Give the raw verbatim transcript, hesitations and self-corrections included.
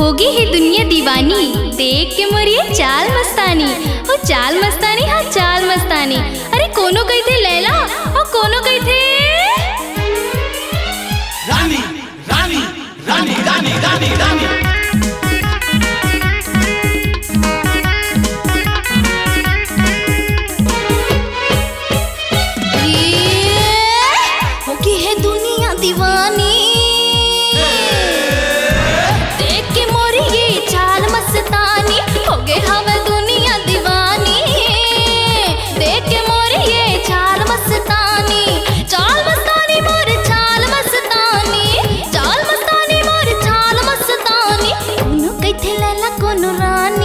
होगे हे दुनिया दीवानी, देख के मोर ये चाल मस्तानी। ओ चाल मस्तानी, हाँ चाल मस्तानी। अरे कोनो कहिथे लैला, ओ कोनो कहिथे रानी, रानी, रानी, रानी, रानी, रानी। ये होगे हे दुनिया दीवानी, देख के मोर ये चाल मस्तानी। होगे हवे दुनिया दीवानी, देख के मोर ये चाल मस्तानी। चाल मस्तानी मोर चाल मस्तानी, चाल मस्तानी मोर चाल मस्तानी। कोनो कहिथे लैला कोनो रानी,